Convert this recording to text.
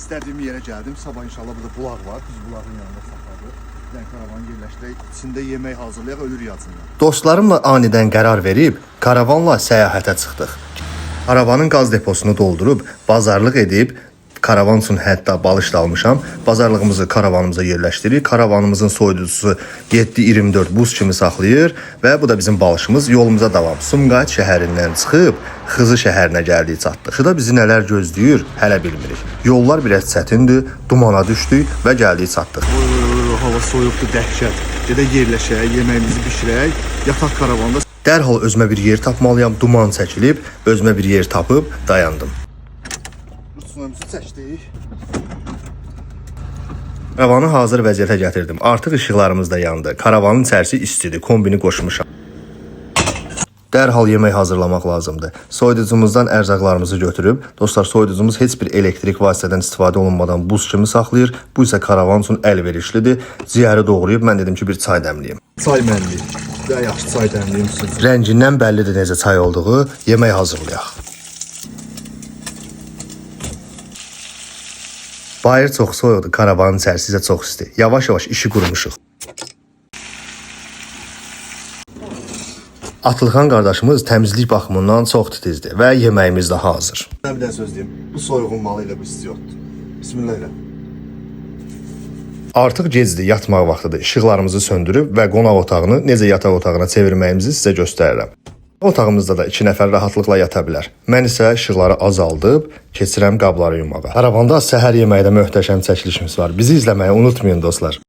İstədiyim yerə gəldim. Sabah inşallah burada bulaq var. Biz bulağın yanında saxladıq. Bir dənə karavan yerləşdirək. İçində yemək hazırlayaq, ölür yacınlar. Dostlarımla anidən qərar verib karavanla səyahətə çıxdıq. Karavanın qaz deposunu doldurub, bazarlıq edib karavan üçün hətta balış da almışam. Bazarlığımızı karavanımıza yerləşdiririk. Karavanımızın soyuducusu 7/24 buz kimi saxlayır və bu da bizim balışımız. Yolumuza davam. Sumqayıt şəhərindən çıxıb Xızı şəhərinə gəldik, çatdıq. Xıda bizi nələr gözləyir, hələ bilmirik. Yollar biraz çətindir, dumana düşdük və gəldik, çatdıq. Oy, oy, oy, hava soyuqdur, dəhşət. Gedək yerləşək, yeməyimizi bişirək, yataq karavanda. Dərhal özümə bir yer tapmalıyam. Duman çəkilib, özümə bir yer tapıb dayandım. Rüsumumuzu çəkdik. Karavanı hazır vəziyyətə gətirdim. Artıq işıqlarımız da yandı. Karavanın içərisi istidir. Kombini qoşmuşam. Dərhal yemək hazırlamaq lazımdır. Soyuducumuzdan ərzaqlarımızı götürüb, dostlar, soyuducumuz heç bir elektrik vasitədən istifadə olunmadan buz kimi saxlayır. Bu isə karavan üçün əlverişlidir. Ciyəri doğrayıb mən dedim ki, bir çay dəmləyim. Çay mənlik. Daha yaxşı çay dəmləyim sizin. Rəngindən bəllidir necə çay olduğu. Yemək hazırlayaq. Bayır çox soyuqdur, karavanın içərisi isə çox isti. Yavaş-yavaş işi qurmuşuq. Atılxan qardaşımız təmizlik baxımından çox titizdir və yeməyimiz də hazır. Mən bir dənə söz deyim. Bu soyuğun malı ilə bu istiotdur. Bismillah elə. Artıq gecdir, yatmaq vaxtıdır. İşıqlarımızı söndürüb və qonaq otağını necə yataq otağına çevirməyimizi sizə göstərirəm. Otağımızda da 2 nəfər rahatlıqla yata bilər. Mən isə işıqları azaldıb keçirəm qabları yumağa. Karavanda səhər yeməyi də möhtəşəm çəkilişimiz var. Bizi izləməyi unutmayın dostlar.